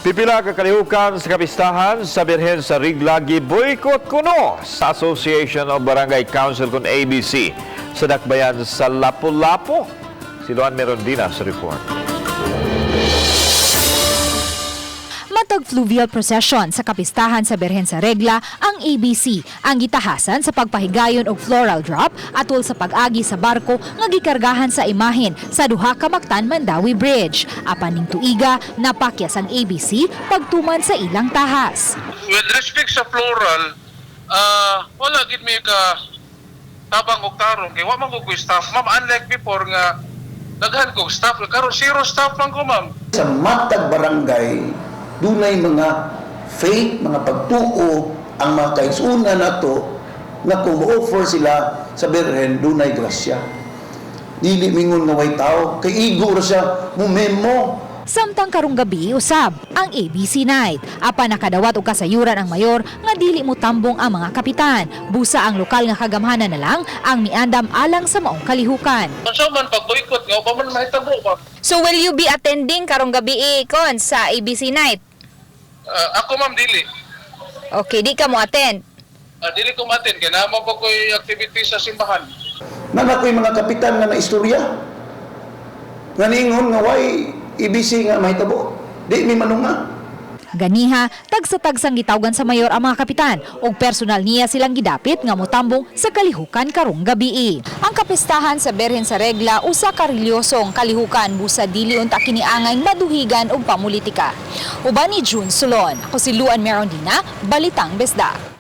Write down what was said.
Pipila ka kalihukan sa kapistahan sa Birhen sa Rigla giboykot kuno sa Association of Barangay Council kon ABC sa dakbayan sa Lapu-Lapu. Si Luan Merondina sa report. Matag fluvial procession sa kapistahan sa Birhen sa Regla ang ABC ang gitahasan sa pagpahigayon og floral drop atol sa pag-agi sa barko nga gikargahan sa imahen sa duha ka Mactan Mandawi Bridge. Apan ning tuiga napakyas ang ABC pagtuman sa ilang tahas. With respect sa floral, wala gid mi ka tabang og tarong kay wa man ko koy staff, ma'am, unlike before nga daghan kog staff. Karon zero staff man ko, ma'am. Sa matag barangay, dunay mga faith, mga pagtuo, ang mga kaigsuonan nato nga kung mo-offer sila sa Birhen, dunay grasya. Dili mingon nga way tao, kay igo ra siya, mumemo. Samtang karong gabi usab ang ABC Night. Apan nakadawat og kasayuran ang mayor nga dili mo tambong ang mga kapitan. Busa ang lokal nga kagamhanan na lang ang miandam alang sa maong kalihukan. Unsa man pag boycott nga pa man mahitabo ba? So will you be attending karong gabi eh, kon sa ABC Night? Ako, ma'am, dili. Okay, di ka mo attend. Dili ko ma-attend kay naa man pa koy activity sa simbahan. Naa ko'y mga kapitan nga naistorya. Nga niingon nga way ABC nga mahitabo. Di mi manunga. Ganiha, tagsa-tagsang gitawgan sa mayor ang mga kapitan ug personal niya silang gidapit nga motambong sa kalihukan karong gabi. Ang kapistahan sa Berhen sa Regla usa ka reliyosong kalihukan busa dili unta kini angay maduhigan og pamulitika. Uban ni June Solon, ako si Luan Merondina, Balitang Bisdak.